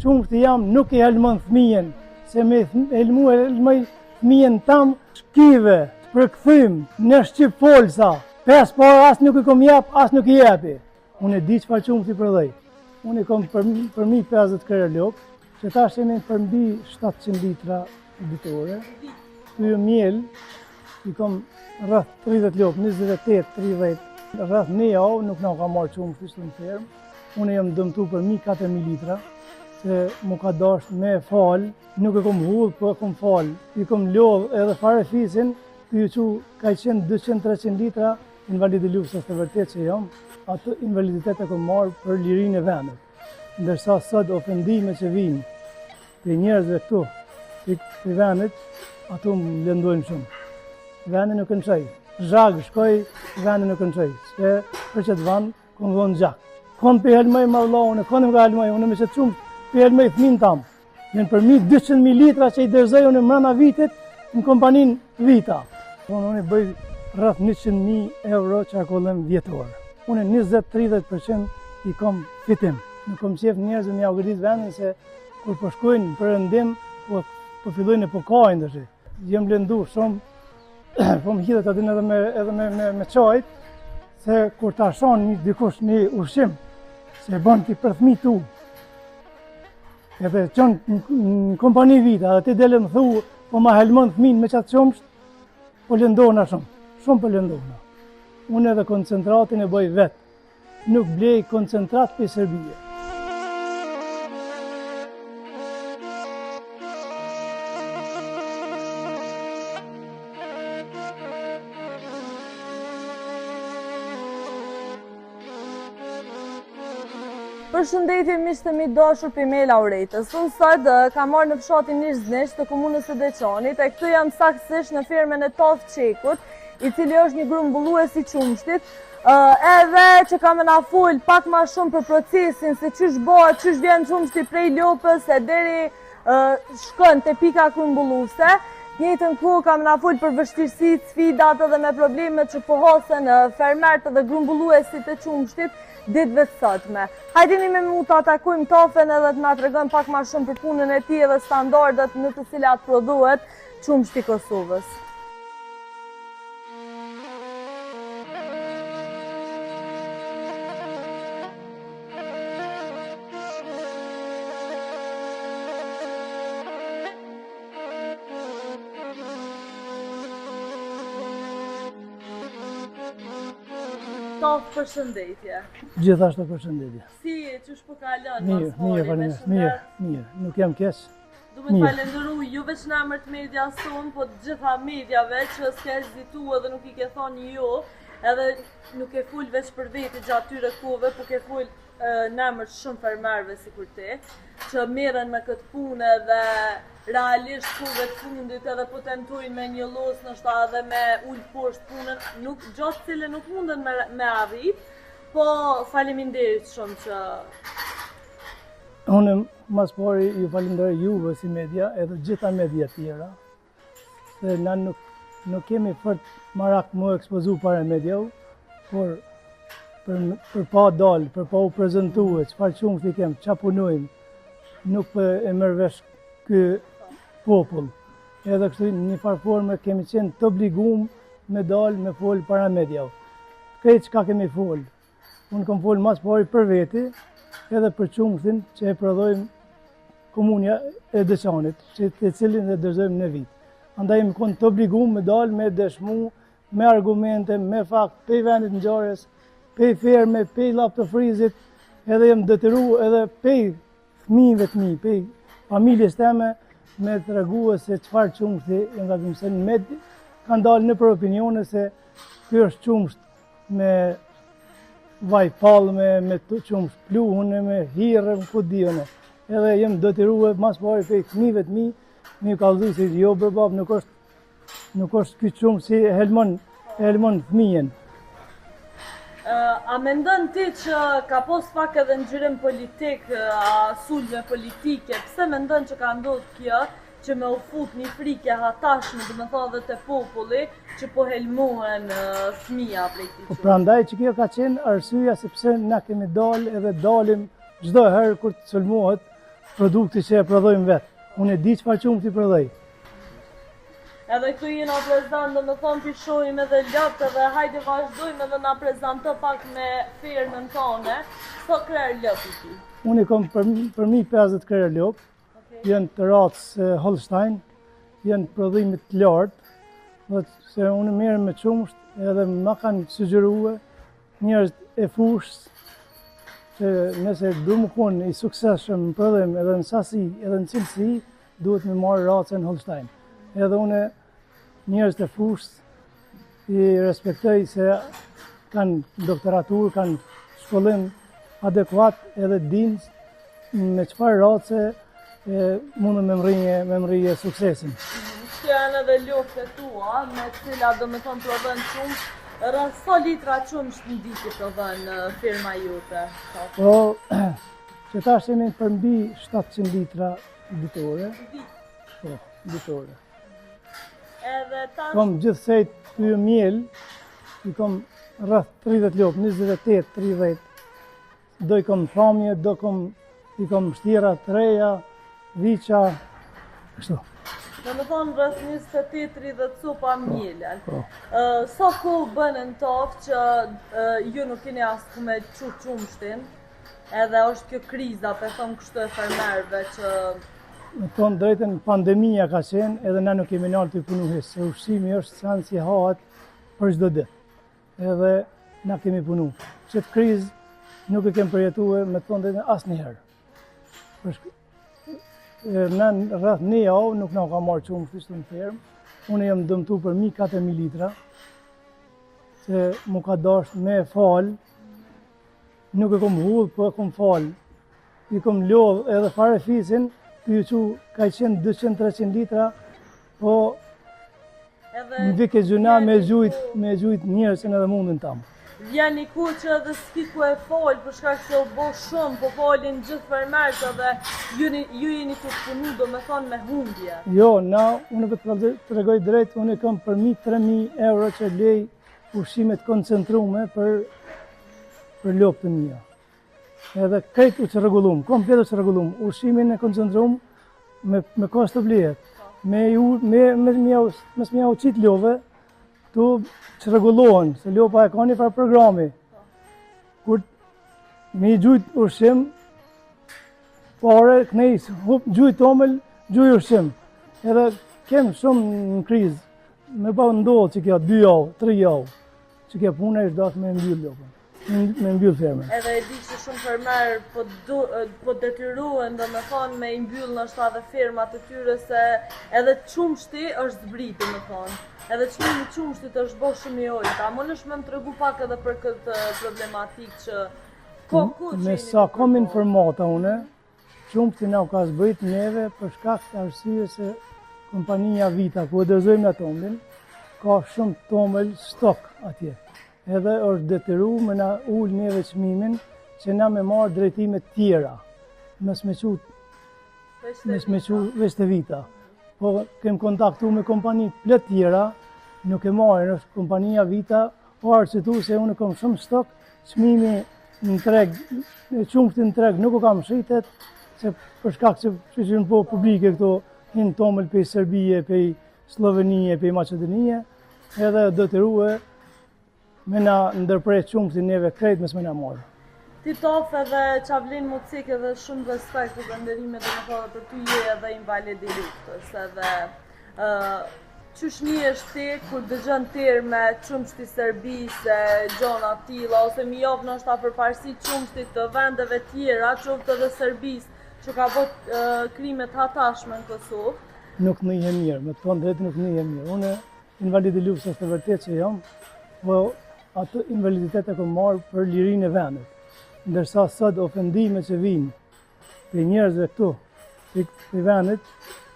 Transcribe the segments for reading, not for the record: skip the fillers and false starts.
Qumështi jem nuk i helmon fëmijën, se me helmu e helmoj fëmijën tam, shkive, të përkthym, në shqipfolsa, pes por as nuk i kom jep, as nuk i jepi. Unë e di çfarë qumështi prodhoj. Unë i kom për, përmi 50 krerë lopë, që tash jemi përmbi 700 litra ditore. Tu ju mjel, i kom rreth 30 lopë, 28, 30, rreth një javë nuk na ka marrë qumështi në fermë. Unë jam dëmtu përmi 4.000 litra, se mu ka dasht me fal, nuk e kom hudh, po e kom fal. I kom lodh edhe farefisin, tu ju çu ka qenë 200-300 litra, invalid i luftës të vërtet që jam, atë invaliditet e kom marrë për lirinë e vendit. Ndërsa sot ofendime që vinë prej njerëzve këtu, prej vendit, ato më lëndojnë shumë. Vendin nuk e lëshoj. Zhag shkoj, vendin nuk e lëshoj. Se për qëtë vend, kom dhonë gjak. Kon pe helmoj ma vlla, unë, kon më ka helmoj, unë me qëtë qumësht, pe helmoj fëmin tam. Janë përmi 200.000 litra që i dorëzoj unë mrena vitit në kompanin Vita. Unë unë bëj rreth 100.000 euro qarkullim vjetor. Unë 20-30% i kom fitim. Nuk kom qef njerëzve me jau gërdit vendin se kur po shkojnë në perëndim, po, po fillojnë e po kajnë dëshi. Jem lëndu shumë, po më hidhet aty edhe me, edhe me, me, me qajt, se kur ta shan një dikush një ushqim, se e bën ti për fëmijë tu, Edhe qënë në kompani Vita, dhe ti del e më thu, po ma helmon fëmin me qatë qumësht, po lëndona shumë, shumë po lëndona. Unë edhe koncentratin e bëj vetë, nuk blej koncentrat prej Serbie. Përshëndetje miqtë e mi të dashur prej me Lauretës. Unë sot kam ardhë në fshatin Irzniq të komunës së Deçanit, e këtu jam saktësisht në fermën e Tafë Çekut, i cili është një grumbullues i qumështit, edhe që ka me na fol pak ma shumë për procesin se qysh bëhet, qysh vjen qumështi prej lopës e deri shkon te pika grumbulluse, njëjtën kohë ka me na fol për vështirësitë, sfidat edhe me problemet që po hasen fermerët edhe grumbulluesit e qumështit ditëve të sotme. Hajdeni me mu ta takojmë Tafën edhe të na tregon pak ma shumë për punën e tij edhe standardet në të cilat prodhohet qumështi i Kosovës. Tafë përshëndetje. Gjithashtu përshëndetje. Si je, qysh po kalon? Mirë, mirë, mirë, mirë, mirë, nuk jam keq. Du me të falenderu jo veç në emër të medias tonë, po të gjitha mediave që s'ke hezitu edhe nuk i ke thonë jo, edhe nuk ke fol veç për veti gjatë tyre kohëve, po ke fol në emër të shumë fermerëve sikur ti, që merren me këtë punë edhe realisht kohëve të fundit edhe po tentojnë me njollos, ndoshta edhe me ul poshtë punën, nuk gja të cilën nuk munden me, me arrit, po faleminderit shumë që Unë mas pari ju falenderoj juve si media edhe gjitha media tjera, se na nuk, nuk kemi fort marak mu ekspozu para mediau, por për, për pa dalë, për pa u prezentu, çfarë qumështi kem, ça punojmë, nuk po e merr vesh ky popull. Edhe kështu një farë forme kemi qenë të obligum me dalë me folë para mediau. Krejt çka kemi folë, Unë kom folë mas pari për veti, edhe për qumështin që e prodhojmë komunja e Deçanit, që të cilin dhe dorëzojmë në Vitë. Andaj jemi konë të obligum me dalë, me dëshmu, me argumente, me fakt, pej vendit ngjarjes, pej ferme, pej laptofrizit, edhe jem detyru edhe pej fëmijëve të mi, pej familjes teme, me tregue se çfarë qumështi jemi ta bëjmë, se në med kanë dalë nëpër opinione se ky është qumësht me vaj palme, me qumësht pluhune, me hirrë, ku di unë. Edhe jem detyrue, mas pari pej fëmijëve të mi, me ju kallzu se jo bre babë, nuk është, nuk është ky qumësht si helmon, helmon fëmijën. A mendon ti që ka pos pak edhe ngjyrim politik, a sulme politike, pse mendon që ka ndodhë kjo, që me u fut një frikë e hatashme, domethonë edhe te populli, që po helmohen fëmija prej këtij Po prandaj që kjo ka qenë arsyeja sepse na kemi dalë edhe dalim çdo herë kur të sulmohet. produkti që e prodhojmë vetë. Unë e di çfarë qumështi prodhoj. Edhe këtu jena prezent, domethonë p'i shohim edhe lopët edhe hajde vazhdojmë edhe na prezanto pak me fermën tane. Sa krerë lopë i ki? Unë i kom për, përmi 50 krerë lopë, Okay. janë të racës Holstein, janë prodhimit të lartë, dhe se unë merrem me qumësht edhe ma kanë sugjerue njerëzit e fushës që nëse du me konë i suksesshëm në prodhim edhe në sasi edhe në cilësi, duhet me marrë racën Holstein. Edhe unë njerëzit e fushës i respektoj se kanë doktoratur, kanë shkollim adekuat edhe dinë me çfarë race e mundën me mrrije, me mrrije suksesin. Këto janë edhe lopët e tua, me të cilat domethonë prodhon qumësht, rreth sa litra qumësht në ditë i prodhon ferma jote? Po, që tash jemi përmbi 700 litra ditore. Ditë? Po, ditore. Edhe tash... Kom gjithsejt të mjel, i kom rreth 30 lopë, 28, 30, Do i kom thamje, do kom, i kom shtira të reja, viqa, kështu. Domethonë rreth 28-30 copa mjelen. Po. Sa kohë bën në tafë që ju nuk keni as ku me çu qumështin, edhe është kjo kriza, pe thom kështu e fermerëve që... Me thonë drejtën, pandemia ka qenë edhe na nuk kemi nalë tu punu hiç, se ushqimi është sen që hahet për çdo ditë. Edhe na kemi punu. Qëtë krizë nuk e kemi përjetue me thonë drejtën asnjëherë. Na rreth një javë nuk na ka marrë qumështi në fermë. Unë jam dëmtu përmi 4.000 litra, se mu ka dasht me falë, nuk e kom hudhë, po e kom falë. I kom lodhë edhe farefisin, të ju që ka qenë 200-300 litra, po më vike gjynah me gjujt, me gjujt njerëzin edhe mundin tam. Vjen një kohë që edhe s'ki ku e fal, për shkak se u bo shumë, po falin gjithë fermerët edhe ju, ju jeni tu punu, domethonë me humbje. Jo, na, unë po të tregoj drejt, unë kam përmi 3.000 euro që blej ushqime t'koncentrume për, për lopët e mija. Edhe krejt u çrregullum, komplet u çrregullum, ushqimin e koncentrum me, me kosto blihet. Me, ju, me, me, me, me, me jau qitë lopëve, tu çrregullohen, se lopa e ka një farë programi. Kur me i gjujt ushqim, pare, kënej, hup, gjuj tomël, gjuj ushqim. Edhe kem shumë në krizë, me pa ndodhë që kjo dy javë, tri javë, që kjo puna është dashtë me mbyllë lopën me mbyll fermën. Edhe e di që shumë fermer po, du, po detyrohen domethonë me i mbyll ndoshta edhe fermat e tyre se edhe qumështi është zbrit domethonë. Edhe çmimi i qumështit është bo shumë i ulët. A mundesh me më tregu pak edhe për këtë problematikë që ko ku që Me sa kom informata une, Qumështi na u ka zbrit neve për shkak të arsyes se kompania Vita ku e dorëzojmë na tomlin, ka shumë tomël stok atje. Edhe është detyru me na ul neve çmimin që na me marrë drejtime të tjera. Mos me çu mos me çu veç te Vita. Po kem kontaktu me kompani plot tjera, nuk e marrin, është kompania Vita, o arsyetu se unë kam shumë stok, çmimi në treg, qumështi në treg nuk u kam shitet, se për shkak që që që në po publike këto hinë tomël pej Serbie, pej Sllovenie, pej Maqedonie, edhe detyrue me na ndërpre qumështin neve krejt mos me na marrë. Ti Tafë edhe qa vlen mu cek edhe shumë respekt dhe nderime domethonë për ty je edhe invalid i luftës edhe Qysh nihesh ti kur dëgjon terme qumësht i Serbisë e gjona të tilla ose mi jap ndoshta përparësi qumështit të vendeve tjera, qoftë edhe Serbisë, që ka bo krime të hatashme në Kosovë? Nuk nihem mirë, me të thonë drejtë nuk nihem mirë. Unë invalid i luftës është e vërtetë që jam, po atë invaliditet e kom marrë për lirinë e vendit. Ndërsa sot ofendime që vijnë Prej njerëzve këtu, prej vendit,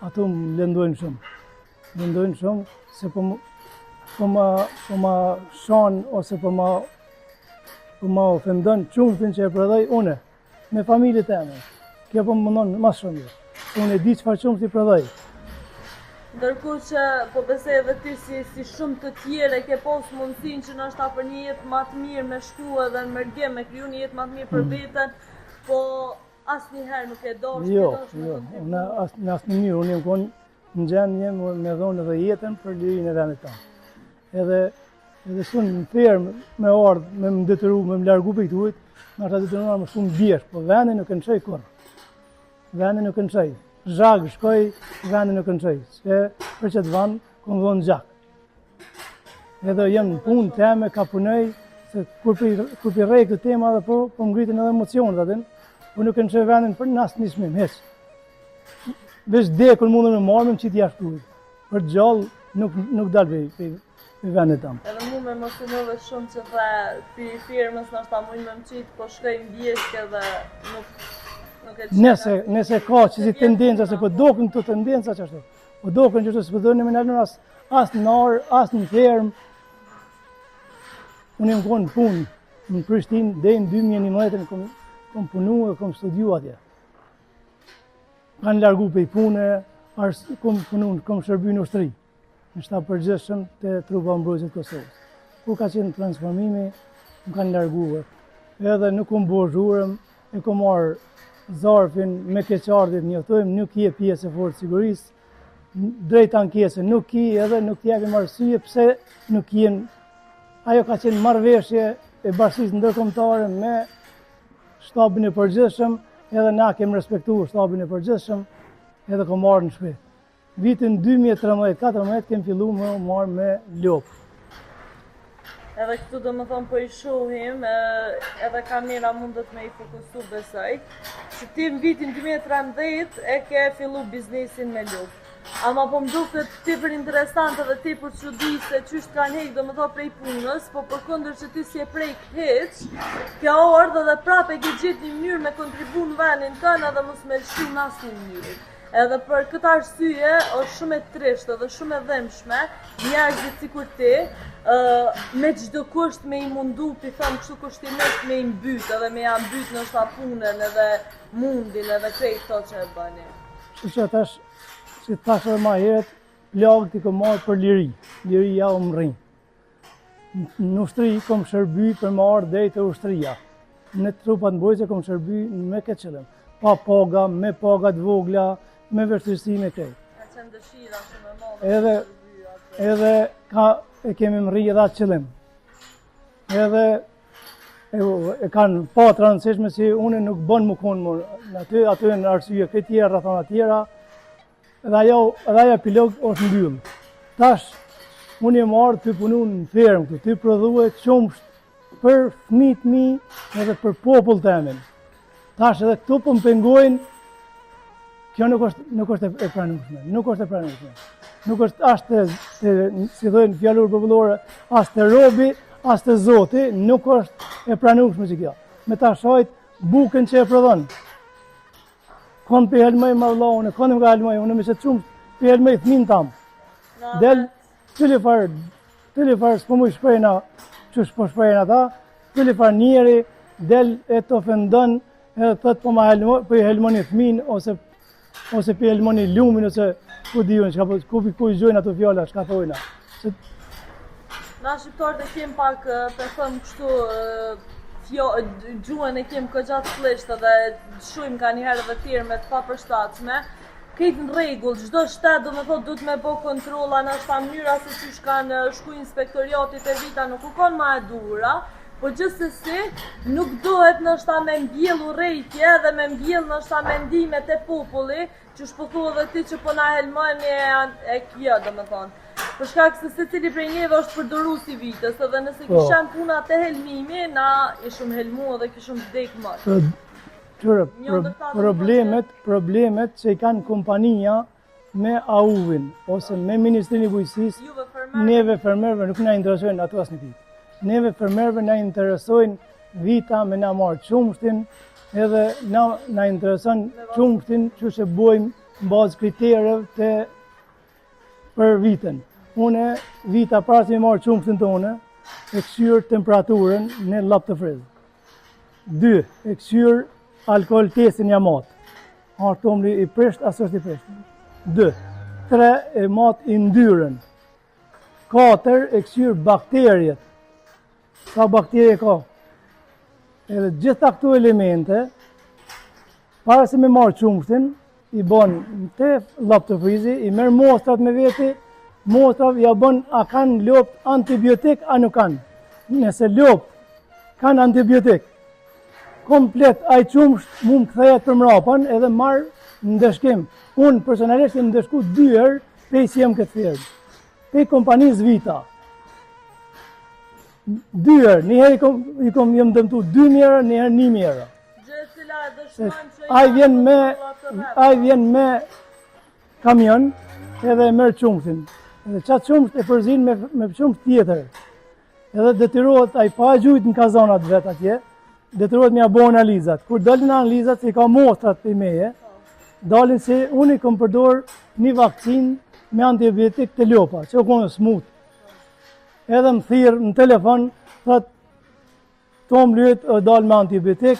ato më lëndojnë shumë. Lëndojnë shumë se po më, po ma, po ma shan ose po ma, po ma ofendon qumështin që e prodhoj une, me familje teme. Kjo po më mundon ma shumë. Unë e di çfarë qumështi prodhoj. Ndërkohë që po besoj edhe ti si, si shumë të tjerë e ke pas mundësinë që ndoshta për një jetë ma të mirë me shku edhe në mërgim, me kriju një jetë ma të mirë për mm. veten, Po. asnjëherë nuk e dosh, jo, jo, unë as, në asnjë mënyrë, unë jam konë në gjendje me dhonë edhe jetën për lirinë e vendit tonë. Edhe edhe sun në fermë me ardhë, me më detyru, me më largu prej këtuhit, me ata detyruar me shku në bjeshkë, po vendin nuk e lëshoj kurrë. Vendin nuk e lëshoj. Zhag shkoj, vendin nuk e lëshoj. Se për qët vend, kom dhonë gjak. Edhe jam në punë teme, ka punoj, se kur pi, kur pi rrej këtë tema dhe po, po ngritën edhe emocionet atin, po nuk e lëshoj vendin për në asnjë çmim, hiç. Veç dekën mundën me marrë, me më qitë jashtë këtuhit. Për gjallë nuk, nuk dalë prej, prej, prej vendit tam. Edhe mu më emocionove shumë që the pi firmës nështë mujnë me më qitë, po shkoj në bjeshkë edhe nuk, nuk e qita. Nëse, nëse ka qësi tendenca, se po doken këto tendenca qashtu, po doken qashtu, se po dojnë me na lënë as, as në arë, as në fermë. Unë jam konë në punë në Prishtinë, deri në 2011 kom, kom punu e kom studiu atje. Kanë largu prej pune, ars, kom punu, kom shërby në ushtri, në shtab përgjithshëm të trupa mbrojtëse të Kosovës. Kur ka qenë transformimi, më kanë larguar. Edhe nuk kom bo zhurëm, e kom marrë zarfin me keqardhje të njoftojmë, nuk je pjesë e forcës sigurisë, drejt ankesë nuk ki edhe nuk t'jepim arsye pse nuk jenë. Ajo ka qenë marrëveshje e bashkësisë ndërkombëtare me shtabin e përgjithshëm, edhe na kem respektu shtabin e përgjithshëm, edhe kom ardhë në shpi. Vitin 2013-14 kem fillu me u marrë me lopë. Edhe këtu do më thonë po i shohim, edhe kamera mundet me i fokusu besoj, që ti në vitin 2013 e ke fillu biznesin me lopë. Ama po më duket tepër interesant edhe tepër çudi se qysh të kanë hek do më thonë prej punës, po përkundër që ti s'je prek hiç, ke ardhë edhe prapë e ke gjetë një mënyrë me kontribu në vendin tënd edhe mos me lëshu në asnjë mënyrë. Edhe për këtë arsye është shumë e trishtë edhe shumë e dhimbshme njerëzit sikur ti, ë me çdo kusht me i mundu, pi them kështu kushtimisht me i mbyt edhe me ja mbyt ndoshta punën edhe mundin edhe krejt këto që e bëni. Kështu që tash, si thash edhe ma herët, plagët i kom marrë për liri, liria u mrri. Në ushtri kom shërby për me ardhë deri te ushtria. Në trupat mbrojtëse kom shërby me këtë qëllim. Pa paga, me paga të vogla, me vështirësi me krejt. Ka qenë dëshira shumë e madhe. Edhe, edhe ka, e kemi mrri edhe atë qëllim. Edhe e, e kanë pa të rëndësishme si unë nuk bën me konë më në aty, aty në arsye këtë tjera, rrethana tjera, Edhe ajo, edhe ajo epilog është mbyllë. Tash, unë jam ardhë tu punu në fermë këtu, tu prodhue qumsht për fmijt mi edhe për popull temin. Tash edhe këtu po më pengojnë, kjo nuk është, nuk është e pranueshme, nuk është e pranueshme. Nuk është as te, te si thojnë fjalor popullore, as te robi, as te zoti, nuk është e pranueshme që kjo. Me ta shajt bukën që e prodhon. Kon pe helmoj më vëlla unë, kon më helmoj unë me qet qumsht, pe helmoj fëmin tam. Del cili far, cili far s'po muj shprehna, qysh po shprehen ata, cili far njeri del e të ofendon edhe thot po ma helmoj, po i helmoni fëmin ose ose po i helmoni lumin ose ku di unë çka po ku ku i gjojnë ato fjala çka thojnë. Se Na shqiptarët e kem pak pe them kështu fjo, gjuhën e kem goxha të flliqtë edhe lëshojmë nganjëherë edhe terme të papërshtatshme. Krejt në rregull, çdo shtet do me thotë duhet me bo kontrolla, ndoshta mënyra se qysh kanë shku inspektoriati te vita nuk u kon ma e duhura, po gjithsesi nuk duhet ndoshta me mbjell urrejtje dhe me mbjell ndoshta mendime te populli, Qysh po thua edhe ti që po na helmoni e, e kjo, do me thonë. Për shkak se secili prej neve është përdorues i vitës, edhe nëse po. kishim puna te helmimi, na ishum helmu edhe kishum vdek më. Qyre, pro, problemet, problemet që i kanë kompania me AUV-in, ose me Ministrinë e Bujqësisë, neve fermerëve nuk na interesojnë ato asnjë pikë. Neve fermerëve na interesojnë vita me na marrë qumështin, edhe na, na intereson qumështin që e bojmë në bazë kritereve të për vitën. Une, vita para se me marrë qumështin tonë, e këqyr temperaturën në lab të friz. Dy, e këqyr alkohol testin ja matë. A është tomli i prisht, a s'është i prisht. Dy, tre, e mat yndyrën. Katër, e këqyr bakteriet. Sa bakterie ka? Edhe gjitha këto elemente, Para se me marrë qumështin, i bon te llaptofrizi, i merr mostrat me veti, mostrat ja bon a kanë lopt antibiotik, a nuk kanë. Nëse lopt kanë antibiotik, komplet ai qumësht mu më kthehet për mrapa edhe marr ndëshkim. Unë personalisht jam ndëshku dy herë pej si jam këtë fermë. Pej kompanisë Vita. Dy herë, një herë i kom, i kom jam dëmtu 2.000 euro, një herë 1.000 euro. Gjë e cila e dëshmon që ai vjen me ai vjen me kamion edhe e merr qumështin. Edhe qat qumësht e përzin me me qumësht tjetër. Edhe detyrohet ai pa e gjujt në kazanat vet atje, detyrohet me ia bo analizat. Kur dalin analizat se i ka mostrat prej meje, dalin se unë i kom përdor një vaksinë me antibiotik te lopa, që u konë smut. Edhe më thirr në telefon, thot, Tomli yt o dalë me antibiotik,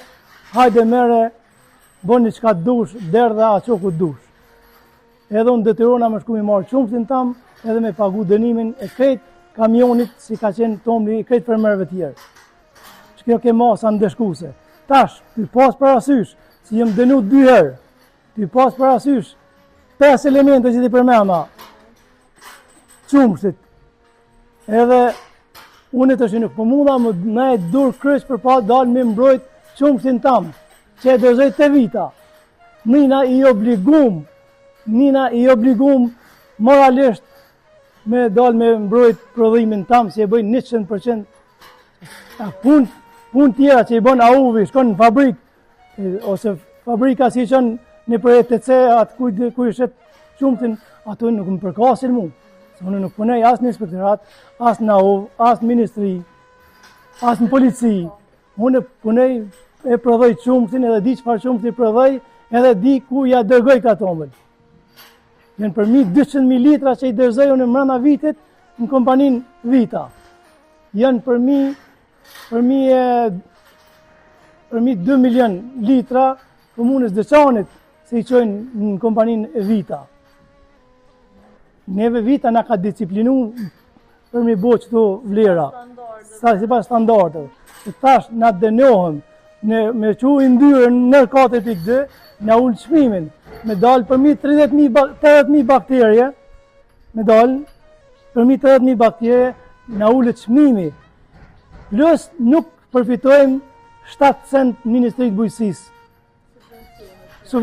hajde merre, bëni çka të dush, derdhe a ço ku të dush. Edhe unë detyrohna me shku me marrë qumështin tam, edhe me pagu dënimin e krejt kamionit si ka qenë tomli i krejt fermerëve tjerë. Që kjo ke masa ndëshkuse. Tash, tu pas parasysh, si jem dënu dy herë, tu pas parasysh, pesë elemente që t'i përmena, qumështit, Edhe unë tash nuk po munda me nejt durkryq për pa dalë me mbrojt qumështin tam, që e dorëzoj te Vita. Nina i obligum, nina i obligum moralisht me dalë me mbrojt prodhimin tam, si e bëj 100% A pun, pun tjera që i bën AUV-i, shkon në fabrik, ose fabrika si i çon nëpër ETC, atë ku, ku i shet qumështin, ato nuk më përkasin mu. Se unë nuk punoj as në inspektorat, as në AUV, as në ministri, as në polici. Unë punoj e prodhoj qumështin edhe di çfarë qumështi prodhoj, edhe di ku ja dërgoj ka tomël. Janë përmi 200.000 litra që i dorëzoj unë mrena vitit në kompanin Vita. Janë përmi përmi përmi 2 milion litra komunës Deçanit se i çojnë në kompaninë e Vita. Neve Vita na ka disiplinu për mi bo qëto vlera, sa sipas standardeve. Se tash na dënohem në, me çu yndyrën në 4.2, na ul çmimin, me dalë përmi 30.000 80.000 bakterie, me dalë përmi 80.000 bakterie, na ulet çmimi. Plus nuk përfitojmë 7 cent Ministri të Bujqësisë.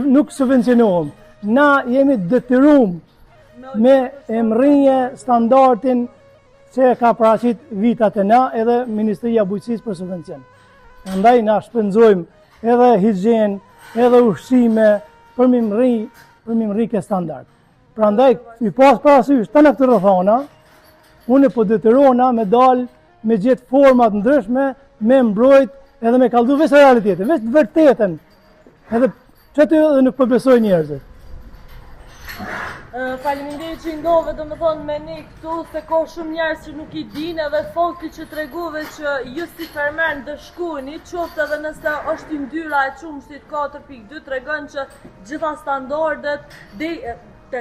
Nuk subvencionohem. Na jemi detyrum me e mrri standardin që e ka paraqit Vita te na edhe Ministria e Bujqësisë për subvencion. Andaj na shpenzojmë edhe higjenë, edhe ushqime për mi mrri, për mi mrri këtë standard. Prandaj, i pas parasysh tana këto rrethana, unë po detyrohna me dal me gjetë forma të ndryshme me mbrojt edhe me kallzu veç realitetin, veç të vërtetën. Edhe qaty edhe nuk po besojnë njerëzit. Faleminderit që i ndove domethënë me ne këtu, se ka shumë njerëz që nuk i dinë edhe fakti që tregove që ju si fermer ndëshkoheni, qoftë edhe nëse është yndyra e qumështit 4.2, tregon që gjitha standardet dhe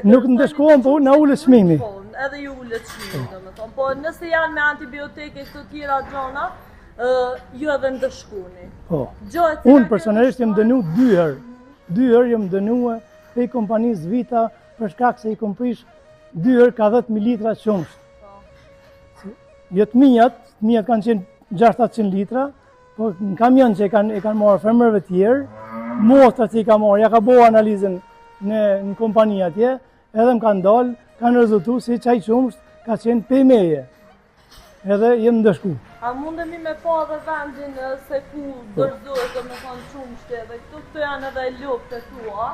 Nuk ndëshkohen, po na ulet çmimi. Po, edhe ju ulet çmimi, domethënë. Po nëse janë me antibiotike këto tjera gjona, ju edhe ndëshkoheni. Po. Unë personalisht jam dënu dy herë. Dy herë jam dënue prej kompanisë Vita për shkak se i kom prish dy herë ka 10.000 litra qumësht. Po. Jo të mijat, të mijat kanë qenë 600-700 litra, Po në kamion që e kanë e kanë marrë fermerëve të tjerë, mostrat që i ka marrë, ja ka bo analizën në në kompani atje, edhe më kanë dalë, kanë rezultu si qaj qumësht ka qenë pej meje. Edhe jem ndëshku. A mundemi me pa edhe vendin se ku po. dorëzohet, domethënë qumështi edhe këtu, këto janë edhe lopët e tua,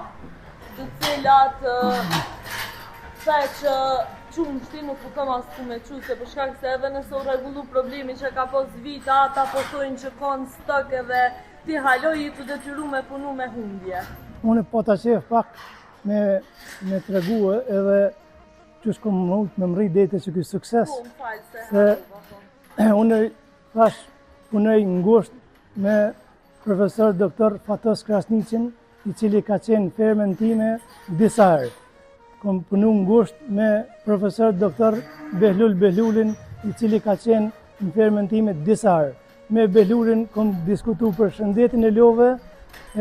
të cilat the që Qumështi nuk po kam as ku me çu se për shkak se edhe nëse u rregullu problemi që ka pas Vita, ata po thojnë që kanë stok edhe ti hala je tu detyru me punu me humbje. Unë po ta qef pak me, me tregu edhe qysh kom mujt me mrri deri te ky sukses. Po, më falë se, se po. unë thash punoj ngusht me Profesor Doktor Fatos Krasniqin, i cili ka qenë në fermën time disa herë. Kom punu ngusht me profesor Doktor Behlul Behlulin, i cili ka qenë në fermën time disa herë. Me Behlulin kom diskutu për shëndetin e lopëve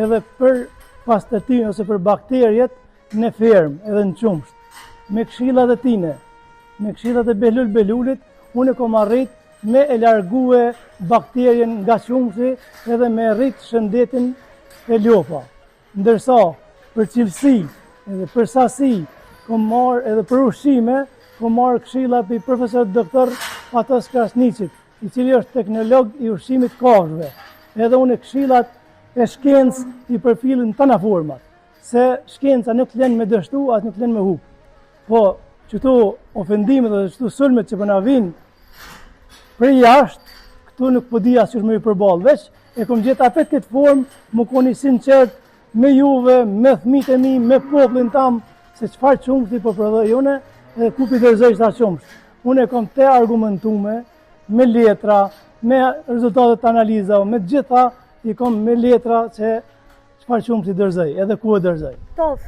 edhe për pastërtinë ose për bakteriet në fermë edhe në qumësht. Me këshillat e tine, me këshillat e Behlul Behlulit, unë e kom arrit me e largue bakterien nga qumështi edhe me rrit shëndetin e lopa. Ndërsa, për cilësi edhe për sasi, kom marrë edhe për ushqime, kom marrë këshilla prej profesor doktor Fatos Krasniqit, i cili është teknolog i ushqimit kafshëve. Edhe unë këshillat e shkencës i përfilli në tana format, se shkenca nuk len me dështu, as nuk len me hup. Po, qëto ofendimet dhe qëto sulmet që po na vijnë prej jashtë, këtu nuk po di as qysh me ju përballë, veç e kom gjetë apet këtë formë, me kon i sinqert me juve, me fmijt e mi, me popullin tam, se çfarë qumështi po prodhoj une, dhe ku pi dërzoj qëta qumësht. Unë e kom të argumentume, me letra, me rezultatet e analizave, me të gjitha, i kom me letra që Çfarë qumështi dërzoj, edhe ku e dërzoj. Tof,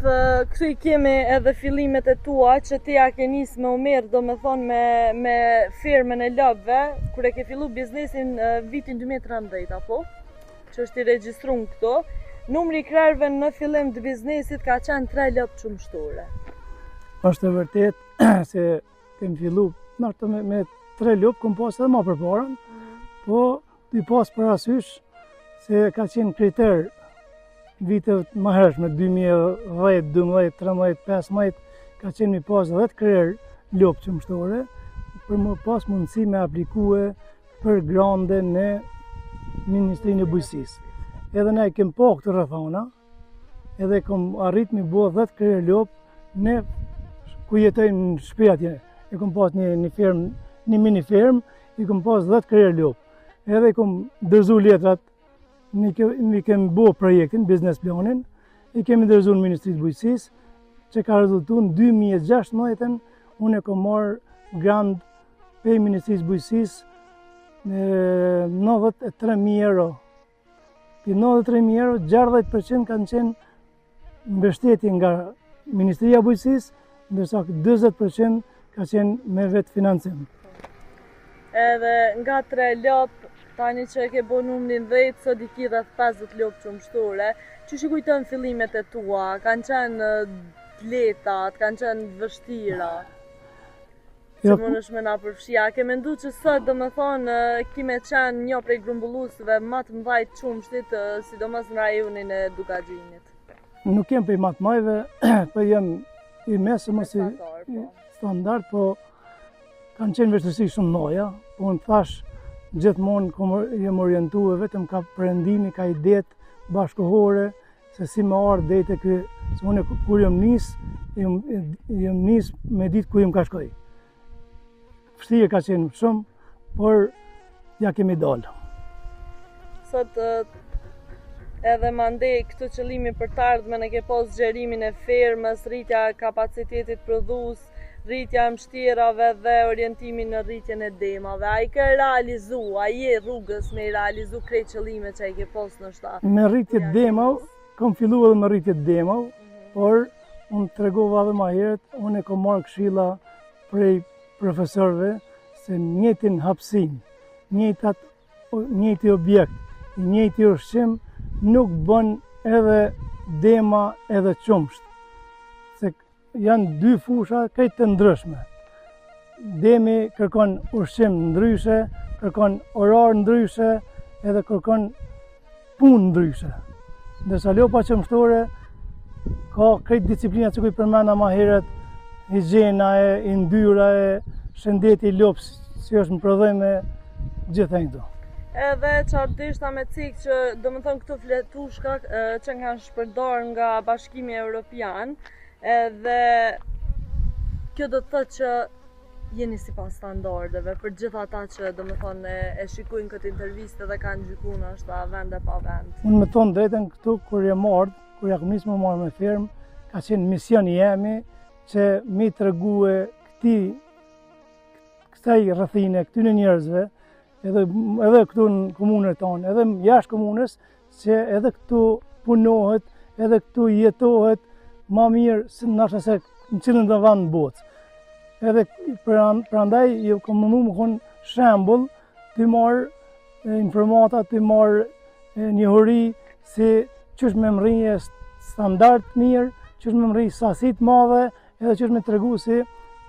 këtu i kemi edhe fillimet e tua që ti ja ke nis me u merr, do me thonë me, me fermën e lopëve, kur e ke fillu biznesin vitin 2013, apo? Që është i regjistrun këtu. Numri i krerëve në fillim të biznesit ka qenë 3 lopë qumështore. Është e vërtet se kem fillu, nashta me, me 3 lopë, kom pas edhe ma përpara, mm. po T'i pas parasysh se ka qenë kriter viteve të mëhershme, 2010, 12, 13, 15, ka qenë mi pas 10 krerë lopë qumështore, për me pas mundësi me aplikue për grande në Ministrinë e Bujqësisë. Edhe ne e kem pa këto rrethana, edhe kom arrit mi bo 10 krerë lopë në ku jetojmë në shpi atje. E kom pas një, një fermë, një mini fermë, i kom pas 10 krerë lopë. Edhe i kom dërzu letrat, ne kemi kem bo projektin, biznes planin, i kemi dërzu në Ministri të Bujqësisë, që ka rezultu në 2016-ën, unë e kom marrë grant prej Ministrisë Bujqësisë në 93.000 euro Prej 93.000 euro, 60% kanë qenë mbështetje nga Ministria e Bujqësisë, ndërsa 40% ka qenë me vetëfinancim. Edhe nga tre lopë, tani që e ke bo numrin 10, sot i ki rreth 50 lopë qumështore, qysh i kujton fillimet e tua, kanë qenë të lehta, kanë qenë të vështira? Jo. Që mundesh me na përfshi. A ke mendu që sot, do me thonë, ki me qenë një prej grumbullusve ma të mdhaj të qumështit, sidomos në rajonin e Dukagjinit? Nuk jem prej ma të mdhajve, po jem i mesëm ose po. standard, po kanë qenë vështirësi shumë mdhaja, po unë thash gjithmonë kom jem orientu e vetëm ka perëndimi, ka idetë bashkëkohore, se si me ardhë deri te ky, se unë kur jam nis, jam, jam nis me ditë ku jam ka shkoj. Vështirë ka qenë shumë, por ja kemi dalë. Sot edhe mandej këtë qëllimi për të ardhmen e ke pas zgjerimin e fermës, rritja e kapacitetit prodhues, rritja e mbështjerave dhe orientimi në rritjen e demave. A i ke realizu, a je rrugës me i realizu krejt qëllimet që i ke pas ndoshta? Me rritje të demave, kom fillu edhe me rritje të demave, mm -hmm. por unë tregova edhe ma herët, unë e kom marrë këshilla prej profesorëve se njëjtin hapësinë, njëjtat njëjti objekt, i njëjti ushqim nuk bën edhe dema edhe qumësht. Se Janë dy fusha krejt të ndryshme. Demi kërkon ushqim ndryshe, kërkon orar ndryshe, edhe kërkon punë ndryshe. Ndërsa lopa qumështore ka krejt disiplinat që i përmenda ma herët, higjiena e, yndyra e, shëndeti i lopës, si është në prodhim e gjitha këto. Edhe çfarë deshta me cek që domethonë këto fletushka që kanë shpërndarë nga Bashkimi Europian, edhe kjo do të thotë që jeni sipas standardeve për gjithë ata që domethonë e, e shikojnë këtë intervistë dhe kanë gjyku ndoshta vend e pa vend. Unë me thonë drejtën këtu kur jam ardhë, kur jam nisë me u marrë me fermë, ka qenë mision i jemi që mi tregue këtij kësaj rrethine, këtyne njerëzve, edhe, edhe këtu në komunën tonë, edhe jashtë komunës, se edhe këtu punohet, edhe këtu jetohet ma mirë se ndoshta se në cilën do vend në botë. Edhe prandaj ju kom mundu me konë shembull tu marrë informata, tu marrë njohuri se qysh me mrri. standard të mirë, qysh me mrri sasi të madhe, edhe qysh me tregu si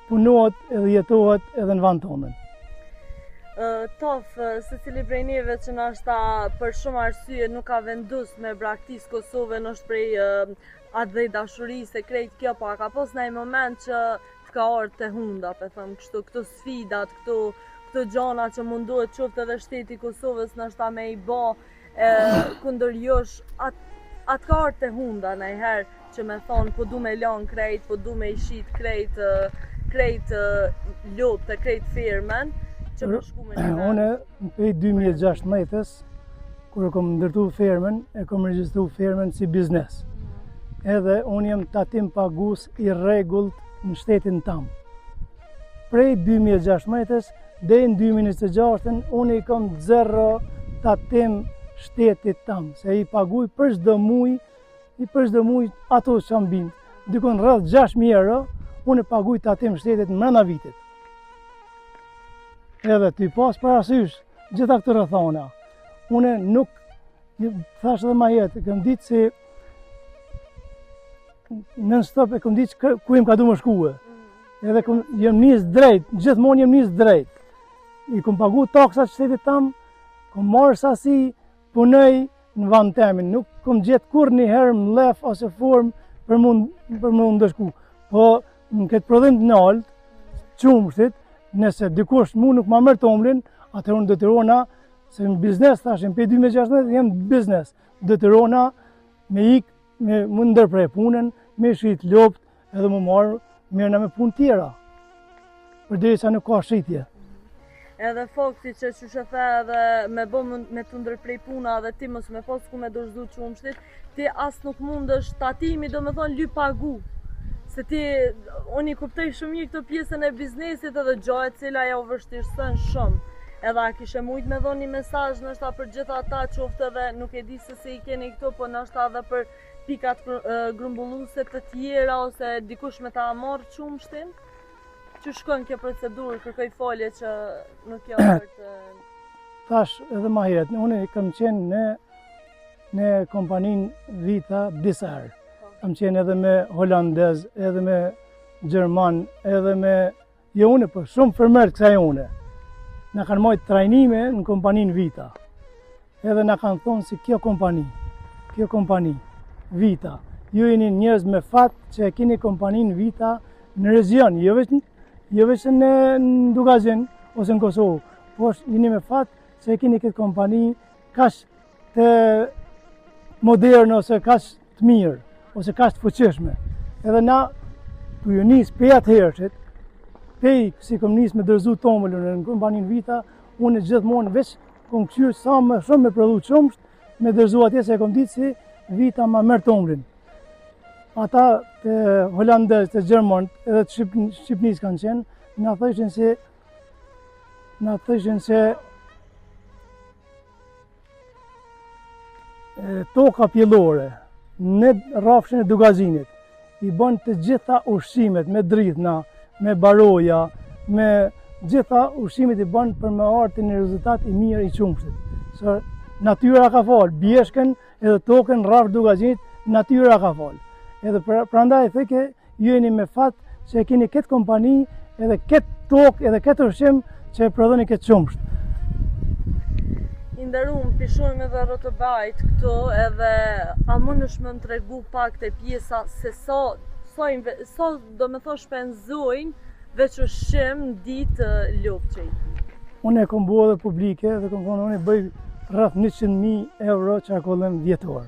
punohet edhe jetohet edhe në vend tonën. Tof, secili prej neve që nashta për shumë arsye nuk ka vendos me braktis Kosovën është prej atdhedashurisë e krejt kjo, po a ka pas naj moment që të ka ardhë te hunda, pe them kështu, këto sfidat, këto, këto gjana që mundohet qoftë edhe shteti i Kosovës nashta me i bo e, kundër jush, a, a të ka ardhë te hunda najherë që me thonë po du me lanë krejt, po du me i shit krejt, krejt lopët e krejt fermen, që me shku me një Unë, prej 2016-ës, kur e kom ndërtu fermën, e kom regjistu fermën si biznes. Edhe unë jam tatimpagues i rregullt në shtetin tam. Prej 2016-ës deri në 2026-ën unë i kom zero tatim shtetit tam, se i paguj për çdo muj, i për çdo muj ato që më binë, dikun rreth 6.000 euro, unë i paguj tatim shtetit mrena vitit. Edhe tu pas parasysh, gjitha këto rrethana, unë nuk, thash edhe ma herët, kam ditë se non stop e kam ditë ku jem ka du me shkue. Edhe kom, jem nis drejt, gjithmonë jem nis drejt. I kom pagu taksat shtetit tam, kom marrë sasi, punoj në vend temin, nuk kom gjetë kurrnjëherë mllef ose formë për mu, për mu ndëshku. Po në këtë prodhim të naltë, qumështit, nëse dikush mu nuk ma merr tomlin, atëherë unë detyrohna, se në biznes, thashim, prej 2016, jem në biznes, detyrohna me ik, me mu ndërpre punën, me shit lopët, edhe mu marrë mirë me punë tjera, përderisa nuk ka shitje. Edhe fakti që qysh e the edhe me bo me të ndërprej puna dhe ti mos me pas ku me dorëzu qumështit, ti as nuk mundesh tatimi do me thonë lyp pagu. Se ti, unë i kuptoj shumë mirë këtë pjesën e biznesit edhe gjo e cila jau vështirëson shumë. Edhe a kishe mujt me dhonë një mesazh ndoshta për gjithë ata qoftë edhe nuk e di se si i keni këto, po ndoshta edhe për pikat grumbulluese të tjera ose dikush me ta marrë qumështin? Qysh shkon kjo procedurë, kërkoj falje që nuk jam për të... Thash edhe ma herët, unë kam qenë në, në kompaninë Vita disa herë. Po. Kam qenë edhe me holandez, edhe me gjerman, edhe me Jo unë, po shumë fermerë të kësaj une. Na kanë majtë trajnime në kompaninë Vita. Edhe na kanë thonë si kjo kompani, kjo kompani, Vita, ju jeni njerëz me fat që e keni kompaninë Vita në region, jo veç, jo veç në, në Dukagjin ose në Kosovë, po jeni me fat që e keni këtë kompani kaq të moderne ose kaq të mirë, ose kaq të fuqishme. Edhe na, tu ju nis pej atëhershit, pej si kom nis me dorëzu tomëlën në kompaninë Vita, unë gjithmonë veç kom këqyrë sa më shumë me prodhu qumësht, me dorëzu atje se e kom ditë si Vita ma merr tomlin. Ata të holandez, të gjerman, edhe të Shqip, Shqipnis kanë qenë, na thëshin se na thëshin se toka pjellore në rrafshin e Dukagjinit i bën të gjitha ushqimet me drithna, me baroja, me gjitha ushqimet i bën për me ardhë një rezultat i mirë i qumështit. Se natyra ka falë, bjeshkën edhe tokën rrafsh Dukagjinit, natyra ka falë. Edhe për, prandaj theke, Ju jeni me fat që e keni këtë kompani edhe këtë tokë edhe këtë ushqim që e prodhoni këtë qumësht. I nderum, p'i shohim edhe rrotobajt këtu edhe a mundesh me më tregu pak te pjesa se sa, sa, sa do me thonë shpenzojnë veç ushqim në ditë lopët që i ki? Unë e kom bo edhe publike dhe kom thonë unë e bëj rreth 100.000 euro qarkullim vjetor.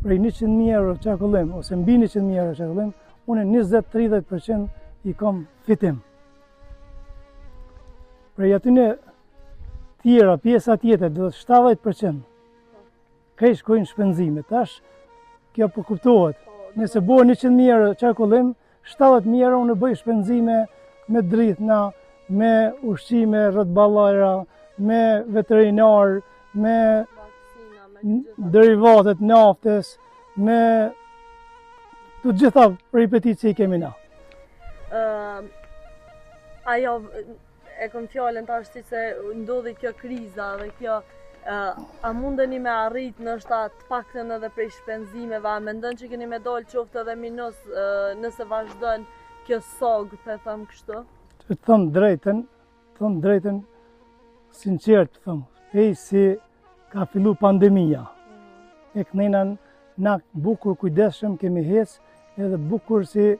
Prej 100.000 euro qarkullim, ose mbi 100.000 euro qarkullim, unë 20-30% i kom fitim. Prej atyne tjera, pjesa tjetër, do të 70%, krejt shkojnë shpenzime. Tash, kjo po kuptohet. Nëse bëhet 100.000 euro qarkullim, 70.000 euro unë bëj shpenzime me drithna, me ushqime, rrotballajra, me veterinar, me derivatet naftës, me të gjitha peripetitë që i kemi na. Uh, ajo, e kom fjalën tash si se ndodhi kjo kriza dhe kjo... A mundeni me arrit ndoshta të paktën edhe prej shpenzimeve, a mendon që keni me dalë qoftë edhe minus nëse vazhdon kjo sagë, po e them kështu? Të them drejtën, të them drejtën, sinqert të them, pej si ka fillu pandemia, e kënena na bukur kujdesshëm kemi hec, edhe bukur si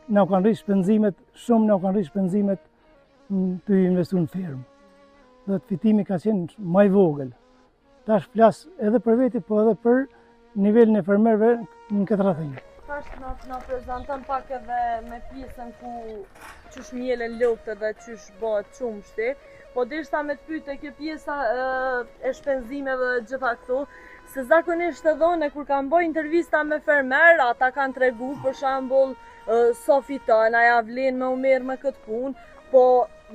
na u kanë rrit shpenzimet, shumë na u kanë rrit shpenzimet tu investu në fermë. Dhe të fitimi ka qenë ma i vogël. Tash flas edhe për veti, po edhe për nivelin e fermerëve në këtë rrethinë. Tash na, na prezanton pak edhe me pjesën ku qysh mjelen lopët edhe qysh bëhet qumështi. Po deshta me të pytë kjo pjesa e shpenzimeve dhe gjitha këto, se zakonisht edhe unë kur kam bo intervista me fermer, ata kanë tregu për shembull sa fiton, a ja vlen me u marrë me këtë punë, po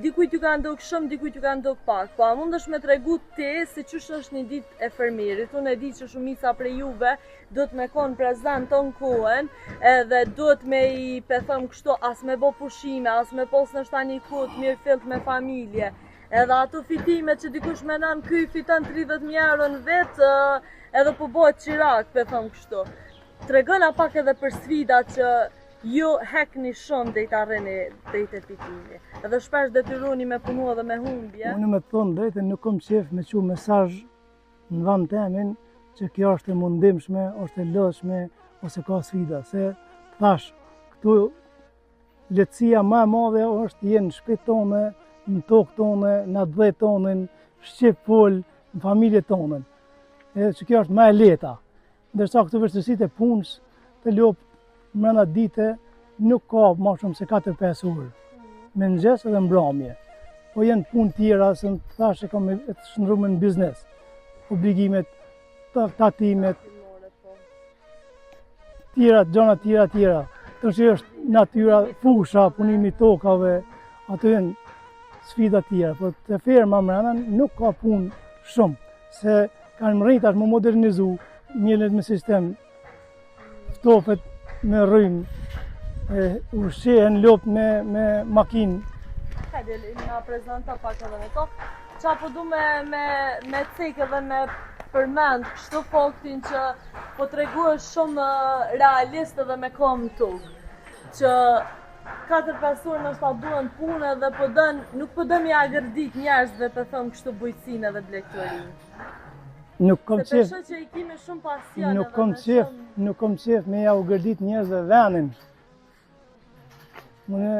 dikujt ju ka ndok shumë, dikujt ju ka ndok pak, po a mundesh me tregu ti se qysh është një ditë e fermerit, unë e di që shumica prej juve duhet me konë prezent tonë kohën, edhe duhet me i pe them kështu, as me bo pushime, as me pos ndoshta një kohë të mirëfillt me familje, edhe ato fitime që dikush menon ky fiton 30.000 euro në vit, edhe po bëhet çirak, pe them kështu. Tregona pak edhe për sfidat që ju hekni shumë deri të arrini deri te fitimi. Edhe shpesh detyroheni me punu edhe me humbje. Unë me të thonë drejtën nuk kom qef me çu mesazh në vend temin që kjo është e mundimshme, është e lodhshme ose ka sfida. Se thash, këtu lehtësia ma e madhe është je në shpi tone, në tokë tone, në atdhe tonin, shqip fol, në familje tonën. Edhe që kjo është ma e lehta. Ndërsa këto vështirësitë e punës te lopët mrena dite nuk ka ma shumë se 4-5 orë. Mëngjes edhe mbramje. Po janë punë tjera, se në thash e kam e të shndërrume në biznes. Obligimet, tatimet, tjera, gjana tjera, tjera. Të që është natyra, fusha, punimi i tokave, ato janë sfida tjera. Po te ferma mrena nuk ka punë shumë, se Kanë mrri tash m'u modernizu, mjelet me sistem, ftofet me rrymë, e, ushqehen lopët me, me makinë. Hajde, na prezanto pak edhe me to. Qa po du me, me, me cek edhe me përmend kështu faktin që po tregohesh shumë realist edhe me komë n'tokë. Që 4-5 orë ndoshta duhen punë dhe po dën, nuk po dën me ja gërdit njerëzve të them kështu bujqësinë edhe blegtorinë. Nuk kom qef. Se që i kemi shumë pasion nuk kom qef, nuk kom qef me ja u gërdit njerëzve venin. Unë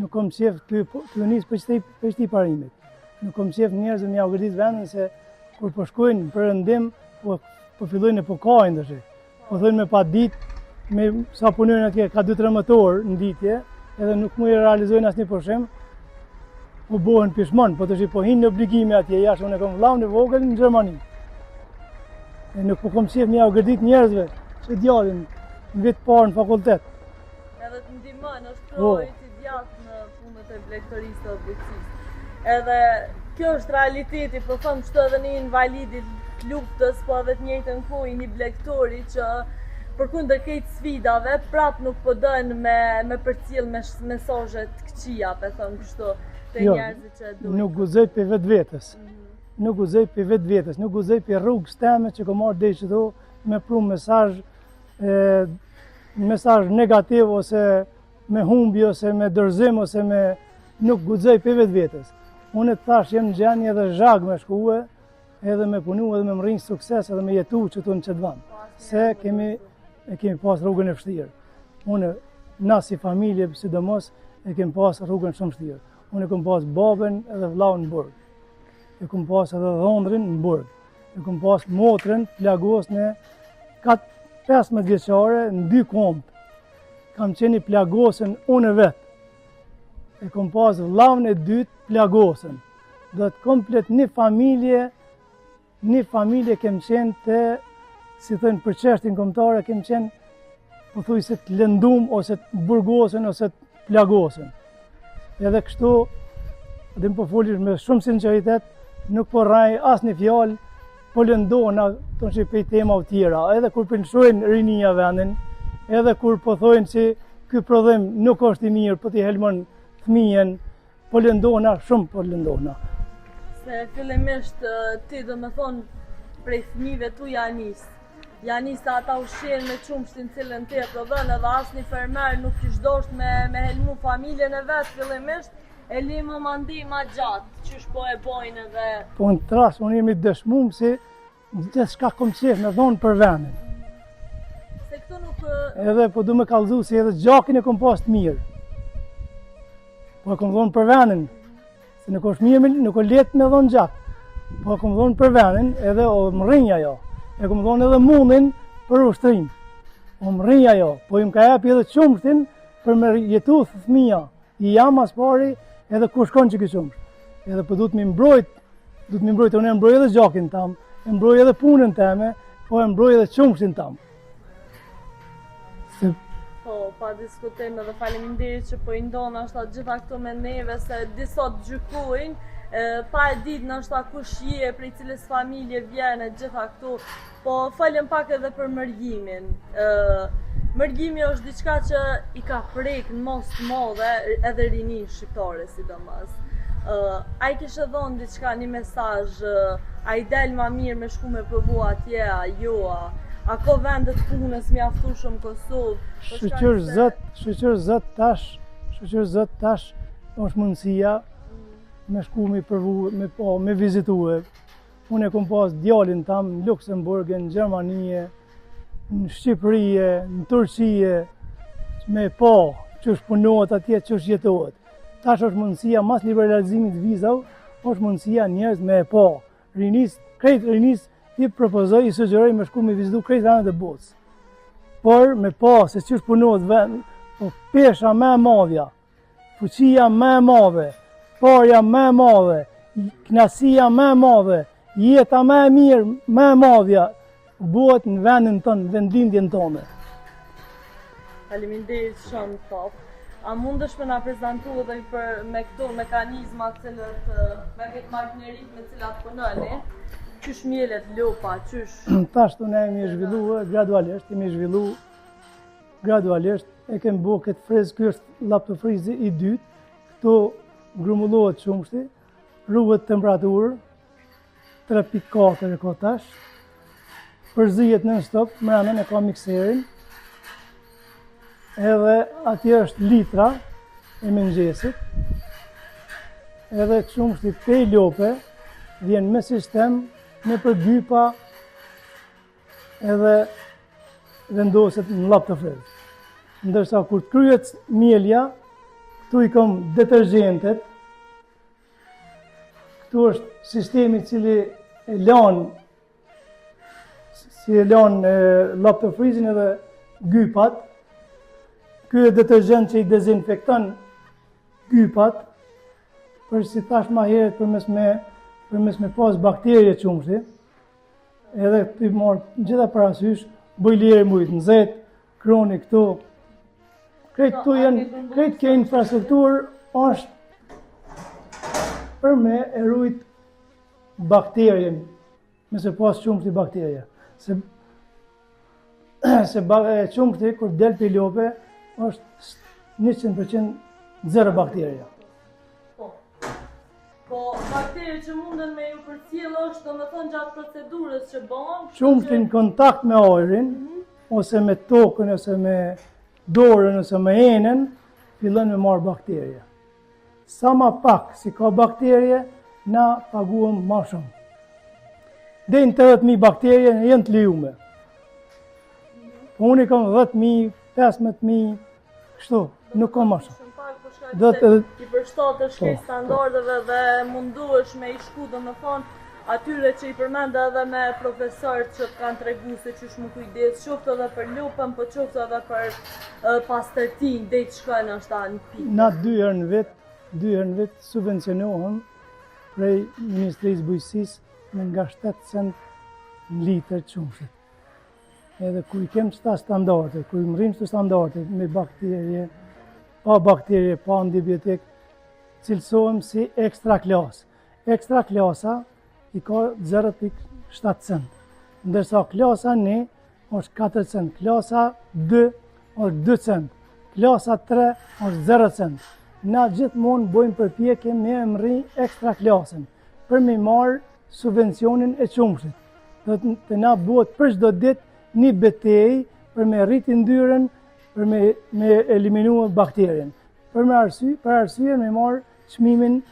nuk kom qef të të nis për çti për çti parimit. Nuk kom qef njerëzve me ja u gërdit venin se kur po shkojnë në perëndim, po po fillojnë po kajnë tash. Po thonë me pa ditë, me sa punojnë atje, ka 2-13 orë në ditë, edhe nuk mund i realizojnë asnjë pushim, po bohen pishmon, po tash po hinë në obligime atje, jashtë unë e kom vllaun e vogël në Gjermani. E nuk po kom qef me jau gërdit njerëzve, që djalin në vit parë në fakultet. Edhe të ndihmon, është po. krahu i djathtë në punët e blegtorisë dhe bujqësisë. Edhe kjo është realiteti, po them kështu edhe një invalidi të luftës, po edhe të njëjtën kohë i një blegtori që përkundër krejt sfidave, prap nuk po dën me me përcjell me mesazhe të këqija, po them kështu, te jo, njerëzit që e duan. Nuk guxoj prej vetvetes. Mm -hmm. Nuk guxoj prej vetvetes, nuk guxoj prej rrugës teme që kom ardhë deri qëtu me pru mesazh e mesazh negativ ose me humbje ose me dorëzim ose me nuk guxoj prej vetvetes. Unë të thash jem në gjendje edhe zhag me shkue, edhe me punu, edhe me mrri sukses, edhe me jetu qëtu në qëtë vend. Se kemi, e kemi pas rrugën e vështirë. Unë, na si familje, sidomos, e kemi pas rrugën shumë vështirë. Unë e kom pas babën edhe vllaun në burg. E kom pas edhe dhondrin në burg. E kom pas motrën plagosne 15 vjeçare në dy komb. Kam qenë i plagosën unë vetë. E kom pas vllaun e dytë plagosën. Do të komplet një familje, një familje kem qenë të, si thënë, për çështjen kombëtare, kem qenë pothuajse të lëndum ose të burgosën ose të plagosën. Edhe kështu, dhe më po folish me shumë sinceritet, nuk po rrej asnjë fjalë, po lëndohna të në prej temave tjera, edhe kur po lëshojnë rinia vendin, edhe kur po thojnë që ky prodhim nuk është i mirë, po t'i helmon fëmijën, po lëndohna, shumë po lëndohna. Se fillimisht ti domethonë prej fëmijëve tu ja nis. Ja nis se ata ushqehen me qumështin cilën ti e prodhon edhe asnjë fermer nuk kish dosht me, me helmu familjen e vet fillimisht e le më mandej ma gjatë, qysh po e bojnë edhe... Po në tras, unë jemi dëshmum se Gjithçka kom qef me dhonë për vendin. Se këtu nuk... Edhe po du me kallzu se edhe gjakin e kom pas të mirë. Po e kom dhonë për vendin. Se nuk është mirë, nuk është lehtë me dhonë gjak. Po e kom dhonë për vendin edhe o mrri ajo. E kom dhonë edhe mundin për ushtrinë. O mrri ajo. Po im ka jep edhe qumështin për me jetu fëmija. I jam mas pari edhe ku shkon qiky qumësht. Edhe po du të mi mbrojt, du të mi mbrojt, unë e mbroj edhe gjakin tam, e mbroj edhe punën teme, po e mbroj edhe qumështin tam. Se... Po, pa diskutim edhe faleminderit që po i ndon ashtu gjitha këto me neve, se disa të gjykojnë, pa e ditë nashta kush je, prej cilës familje vjen e gjitha këto, Po folëm pak edhe për mërgimin. Ë mërgimi është diçka që i ka prek në masë të madhe edhe rininë shqiptare sidomos. Ë a i kishe dhonë diçka një mesazh, a i del ma mirë me shku me provu atje, a jo, a, a ka vende të punës mjaftueshëm në Kosovë? Po shyqyr Zot, shyqyr Zot tash, shyqyr Zot tash është mundësia me shku me provu, me po, me vizitue. Unë e kom pas djalin tam në Luksemburg, në Gjermanie, në Shqipërie, në Turqie, me pa qysh punohet atje, qysh jetohet. Tash është mundësia, mas liberalizimit të vizave, është mundësia njerëz me e pa. Rinis, krejt rinis, i propozoj, i sugjeroj me shku me vizitu krejt vendet e botës. Por me pa se qysh punohet vend, po pesha më e madhja, Fuqia më e madhe, parja më e madhe, knaqsia më e madhe, jeta më e mirë, më e madhja, bëhet në vendin tonë, në vendlindjen tonë. Faleminderit shumë top. A mundesh me na prezantu edhe për me këto mekanizma cilët, me këtë makineritë me cilat punoni? Qysh mjelet lopa, qysh... Tash ne jemi zhvillu gradualisht, jemi zhvillu Gradualisht e kemi bo këtë friz, ky është laptofrizi i dytë, këtu grumullohet qumështi, ruhet temperaturë, 3.4 e ka tash, përzihet non stop, mrena e ka mikserin, edhe atje është litra e mëngjesit, edhe qumështi pej lope, vjen me sistem, nëpër gypa, edhe vendoset në laptofriz. Ndërsa kur të kryet mjelja, këtu i kom detergjentet, këtu është sistemi cili e lanë, si e lanë laptofrizin edhe gypat, ky e detergjent që i dezinfekton gypat, për si thash ma herët për mos me, për mos me pas bakterje qumështi, Edhe t'i marrë gjitha parasysh, bojleri me ujë të nxehtë, kroni këtu, krejt këtu janë, krejt kjo infrastrukturë është për me e rujt bakterien, mos e pas qumështi bakteria. Se, se qumështi, kur del prej lope, është 100% zero bakteria. Po. Po, bakteriet që munden me ju përcjell është, domethënë gjatë procedurës që bon. Qumështi në kontakt me ajrin, mm -hmm. ose me tokën, ose me dorën, ose me enën, fillon me marrë bakterie. Sa ma pak si ka bakterie, na paguhem ma shumë. Deri në 80.000 bakterie janë të lejume. Po unë i kam 10.000, 15.000, Kështu, nuk ka më shumë. Do të i përshtatesh po, standardeve dhe munduesh me i shku, domethënë, atyre që i përmenda edhe me profesor që të kanë tregu se qysh m'u kujdes, qoftë edhe për lopën, po qoftë edhe për pastërtinë, dhe të shkojnë është në pikë. Na dy herë në vit, dy herë në vit subvencionohem prej Ministrisë Bujqësisë me nga 7 cent në litër qumështit. Edhe kur i kem qëta standarde, kur i mrrim qëto standarde me bakterie, pa bakterie, pa antibiotik, cilësohem si ekstra klasë. Ekstra klasa i ka 0.7 cent, ndërsa klasa 1 është 4 cent, klasa 2 është 2 cent, klasa 3 është 0 cent. Na gjithmonë bojmë përpjekje me e mrri ekstra klasën. për me marrë subvencionin e qumështit. Do të të na bëhet për çdo ditë një betejë për me rrit yndyrën, për me, me eliminu bakterien. Për me arsye, për arsye me marrë çmimin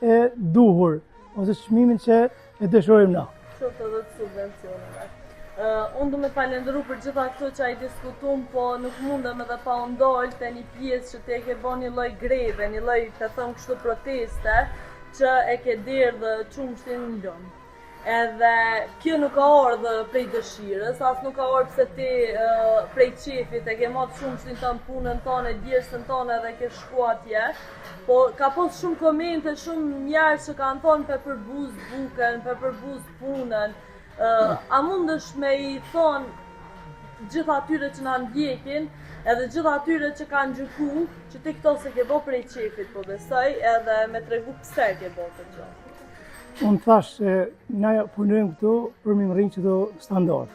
e duhur ose çmimin që e dëshirojmë na. Qoftë edhe të subvencioneve. Uh, unë du me falenderu për gjitha këto që i diskutum, po nuk mundem edhe pa u ndalë te një pjesë që ti e ke bo një lloj greve, një lloj të them kështu proteste, që e ke derdhë qumështin në lumë. Edhe kjo nuk ka ardhë prej dëshirës, as nuk ka ardhë pse ti prej qefit e ke marrë qumështin tënd, punën tënde, djersën tënde dhe ke shku atje. Po ka pas shumë komente, shumë njerëz që kanë thonë pe përbuz bukën, pe përbuz punën. A mundesh me i thonë gjithë atyre që na ndjekin, edhe gjithë atyre që kanë gjyku, që ti këto s'e ke bo prej qefit, po besoj, edhe me tregu pse e ke bo këtë gjë. Unë thash se na punojmë këtu për me mrri qëto standarde.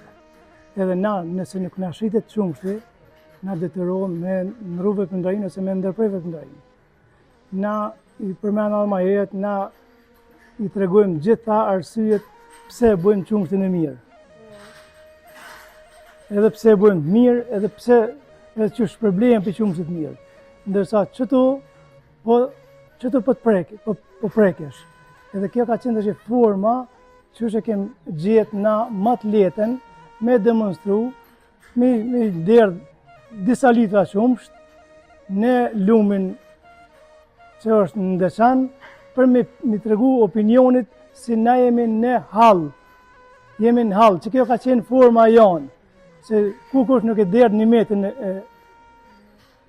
Edhe na, nëse nuk na shitet qumështi, na detyrohem me ndrru veprimtarinë ose me ndërpre veprimtarinë. Na i përmenda edhe ma herët, na i tregojmë gjitha arsyet pse e bëjmë qumështin e mirë. Edhe pse e bëjmë të mirë, edhe pse edhe që shpërblehem për qumështit mirë. Ndërsa qëtu Po, qëtu po të prek, po, po prekesh. Edhe kjo ka qenë tash forma që e kem gjetë na ma të letën me demonstru, me, me derdh disa litra qumësht në lumin që është në Deçan, për me, me tregu opinionit si na jemi në hall. Jemi në hall, që kjo ka qenë forma jonë, se kurkush nuk e derdh një metër në,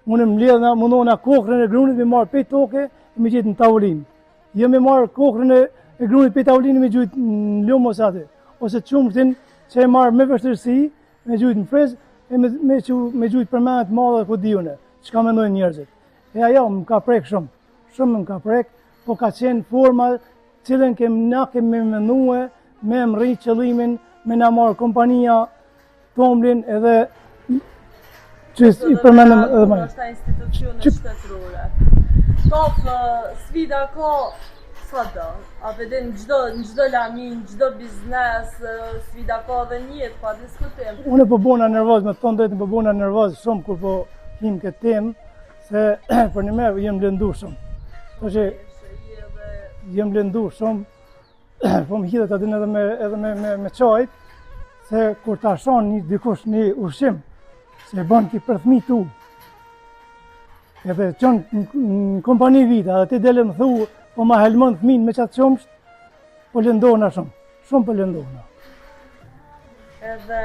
Unë mbledhna, mundohna kokrrën e grunit me marrë pej toke e me gjetë në tavolinë. Jo me marrë kokrrën e, e grunit pej tavoline me gjujtë në lumë ose aty. Ose qumështin që e marrë me vështirësi, me gjujtë në friz, e me, me, që, me gjujtë për mene të madhe ku di unë, çka mendojnë njerëzit. E ajo më ka prek shumë, shumë më ka prek, po ka qenë forma cilën kem na kemi menue me mrri qëllimin me na marrë kompania Tomlin edhe që i përmendëm edhe më. Është institucione shtetërore. Top sfida ka sa do. A pe din çdo në çdo lami, në çdo biznes, sfida ka edhe në jetë pa diskutim. Unë po bona nervoz, me thonë drejtën po bona nervoz shumë kur po him këtë temë, se për një me jem lëndu shumë. Po që jem lëndu shumë, po më hidhet aty edhe me edhe me me me qajt se kur ta shon një dikush një ushqim se e bën ti për fëmijë tu edhe çon në kompani vita dhe ti del e më thu po ma helmon fëmijën me qatë qumësht po lëndohna shumë shumë po lëndohna Edhe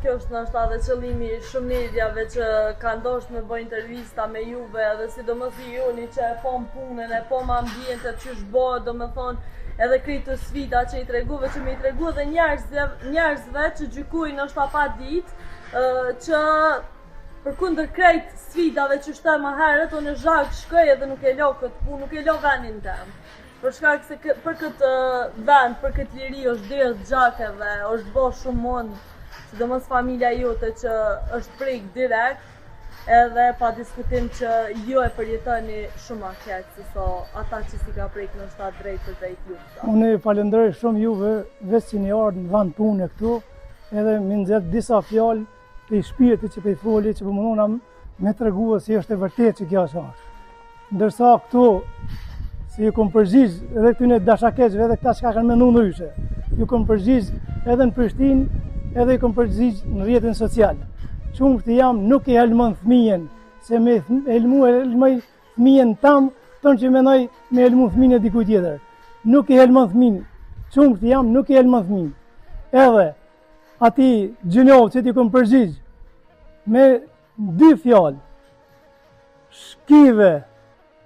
kjo është ndoshta edhe qëllimi i shumë mediave që kanë dashur me bë intervista me juve edhe sidomos i joni që e pom punën, e pom ambientet qysh bëhet, domethonë edhe krejt të sfida që i treguve, që me i tregu edhe njerëzve, njerëzve që gjykojnë ndoshta pa ditë, që përkundër krejt sfidave që shtë ma herët, unë zhag shkoj edhe nuk e lo këtë punë, nuk e lo venin tem. Për shkak se kë, për këtë vend, për këtë liri është derdh gjak edhe është bo shumë mund, sidomos familja jote që është prek direkt, edhe pa diskutim që ju e përjetoni shumë ma keq se sa ata që s'i ka prek ndoshta drejt për drejt lufta. Unë ju falenderoj shumë juve veç që jeni ardhë në vend pune këtu, edhe me nxjerr disa fjalë prej shpirtit që prej foli që po mundohna me tregu si është e vërtetë që kjo është. Ndërsa këtu, si ju kom përgjigj edhe këtyne dashakeqve edhe këta çka kanë mendu ndryshe, ju kom përgjigj edhe në Prishtinë, edhe ju kom përgjigj në rrjetin social. Qumështi jem nuk i helmon fëmijën, se me helmu e helmoj fëmijën tam, tonë që menoj me helmu fëmijën e dikujt tjetër. Nuk i helmon fëmijën, qumështi jem nuk i helmon fëmijën. Edhe, atij Gjinovcit i kom përgjigj me dy fjalë shkive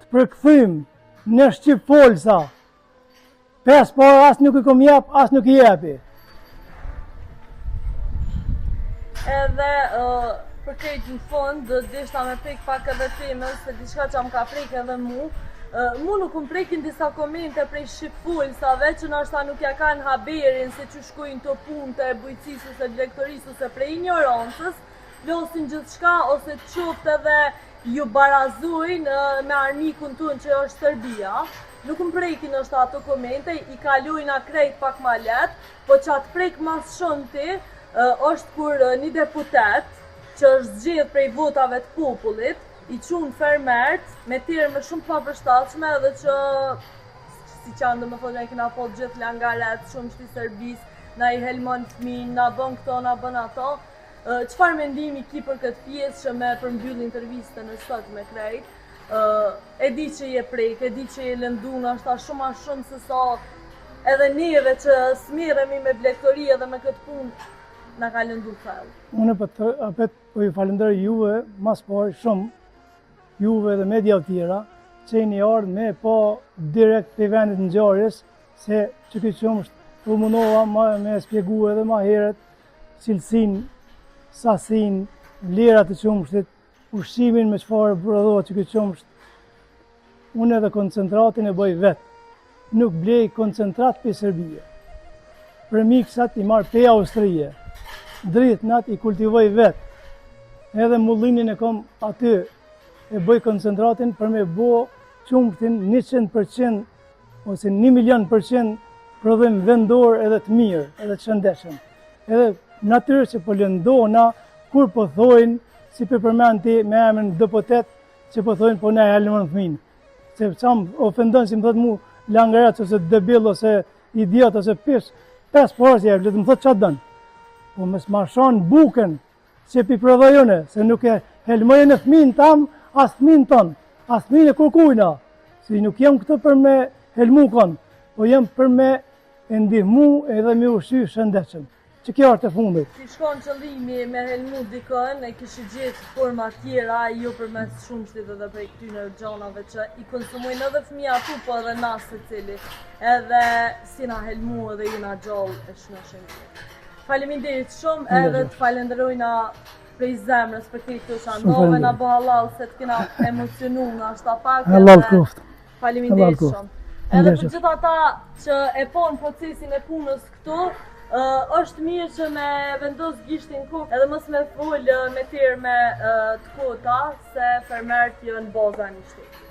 të përkthym në shqipfolsa pes por as nuk i kom jep, as nuk i jepi. Edhe uh, për krejt në fund, deshta me prek pak edhe temën, se diçka që më ka prek edhe mu, uh, mu nuk më prekin disa komente prej shqipfolsave që ndoshta nuk ja kanë haberin se qysh shkojnë të punët e bujqësisë ose blegtorisë ose prej ignorancës, flasin gjithçka ose qoftë edhe ju barazojnë me armikun tonë që është Serbia. Nuk më prekin ndoshta ato komente, i kalojna krejt pak ma lehtë, po ça të prek ma s'shumti është kur një deputet që është zgjedh prej votave të popullit, i qun fermert me terme shumë të papërshtatshme edhe që si qanë domethonë e kena po gjithë langaret, qumësht i Serbisë, na i helmon fëmin, na bën këto, na bën ato. Çfarë mendimi ki për këtë pjesë që me përmbyll intervistën e sot me krejt? E di që je prek, e di që je lëndu, ndoshta shumë ma shumë se sa edhe neve që s'merremi me blegtori edhe me këtë punë, na ka lëndu thellë. Unë po të, apet po ju falenderoj juve, mas pari shumë, juve dhe media tjera, që jeni ardhë me pa direkt prej vendit ngjarjes, se që ky qumësht u munova ma, me spjegu edhe ma herët, cilësinë, sasinë, vlerat e qumështit, ushqimin me çfarë prodhohet ky qumësht, unë edhe koncentratin e bëj vetë. Nuk blej koncentrat prej Serbie. Premiksat i marr prej Austrie. Drithnat i kultivoj vetë. Edhe mullinin e kom aty e bëj koncentratin për me bo qumështin 100% ose 1 milion për qind prodhim vendor edhe të mirë, edhe të shëndetshëm. Edhe natyrisht që po lëndona kur po thojnë, si po përmend ti me emrin deputet, që po thojnë po na e helmon fëmin. Se ça më ofendon si më thot mu langaret ose debil ose idiot ose pis, pes pare si e le të më thot ça don. Po mos ma shan bukën që pi prodhoj unë, se nuk e helmoj unë fëmin tam, as fëmin ton, as fëmin e kurkujna. Si nuk jam këtu për me helmu kon, po jam për me e ndihmu edhe me ushqy shëndetshëm. Që kjo është e fundit. T'ish kon qëllimi me helmu dikën, e kishi gjetë forma tjera, jo përmes qumështit edhe prej këtyne gjanave që i konsumojnë edhe fëmija tu, po edhe na secili. Edhe s'jena helmu edhe jena gjallë e shnosh e mirë. Faleminderit shumë edhe të falenderojna prej zemrës për këtë që ndove na bo hallall se të kena emocionu nashta pak. Hallall koftë. Faleminderit shumë. Edhe për gjithë ata që e pon procesin e punës këtu, është mirë që me vendos gishtin n'kokë edhe mos me fol me terme të kota se fermerët janë baza e një shteti.